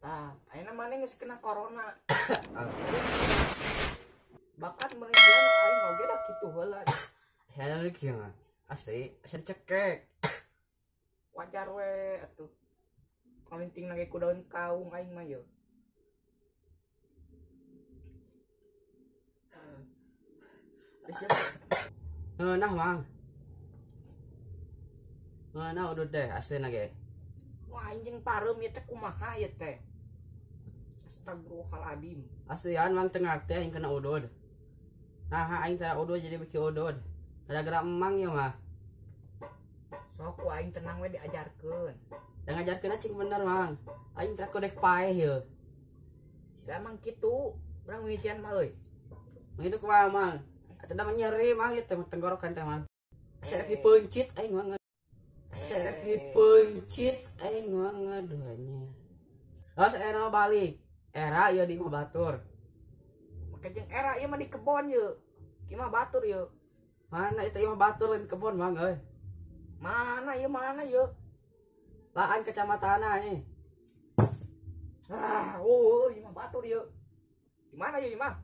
Tah, ayeuna maneh geus kena corona. Bahkan penelitian aing oge da kitu heula. Saya lagi kieu mah. Asli, asa dicekek. Wajar we atuh. Palinting lagi ku daun kaung aing mah yeuh. Ngeunah Mang. Ngeunah udud teh aslina ge. Wah anjing pareum ieu teh kumaha ieu teh. Astagfirullahaladzim. Aslian Mang teu ngarti aing kena udud. Nah, aing tara udud jadi beki udud. Gara-gara emang ieu mah. Sok ku aing tenang we diajarkeun. Da ngajarkeun cing bener Mang. Aing tara kodek paeh ieu. Da emang kitu, urang mimitian mah euy. Mang itu kumaha Mang? Atuh da nyeri Mang ieu teh tenggorokan teh Mang. Asa rek dipeuncit aing mah. Asa rek dipeuncit aing mah ngaduhnya. Terus era balik. Era ieu di imah batur. Make jeung era ieu mah di kebon ieu. Imah batur ieu. Mana itu imah batur lain kebon Mang euy. Mana ieu mana ieu? Laan kecamatan anjing. Ah, oh imah batur ieu. Di mana ieu imah?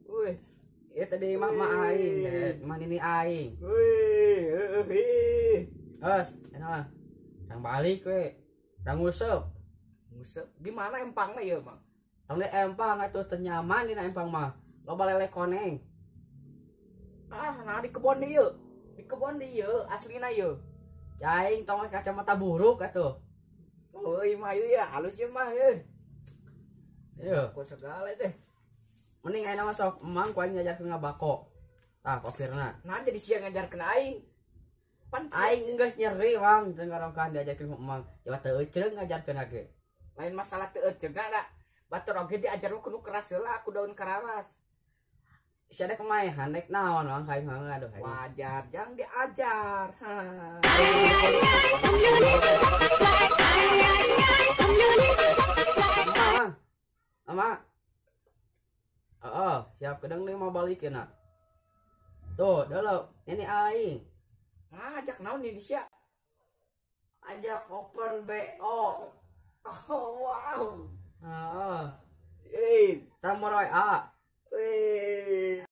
Euy. Ieu tadi imah mah aing, imah nini aing. Wih. Geus, enak mah. Rang balik we. Rang nguseup. Nguseup di mana empangna ieu mah? Tong di empang atuh teu nyaman dina empang mah. Loba lele koneng. Ah, nah di kebon di ieu. Di kebon di ieu aslina ieu. Aing tong kacamata buruk atuh. Oh, imah ieu ya halus ieu mah ieu. Ieu. Ku segala teh. Mending ayeuna mah sok emang ku aing ngajarkeun ngabako. Tah kopirna. Nah jadi sia ngajarkeun aing. Pan aing geus nyeri Mang tenggorokan diajarkeun ku emang. Coba teu euceung ngajarkeun ge. Lain masalah teu euceung da. Batur oge diajar mah kudu keras heula ku daun kararas. Sia dek maehan dek naon Mang ka aing mah aduh. Wajar jang diajar. Mang. Ama. Oh, siap kedeng nih mau balik ya nak. Tuh, dulu ini aing. Ngajak naon ini sia? Ajak open BO. Oh, wow. Heeh. Eh, tambor WA. Eh.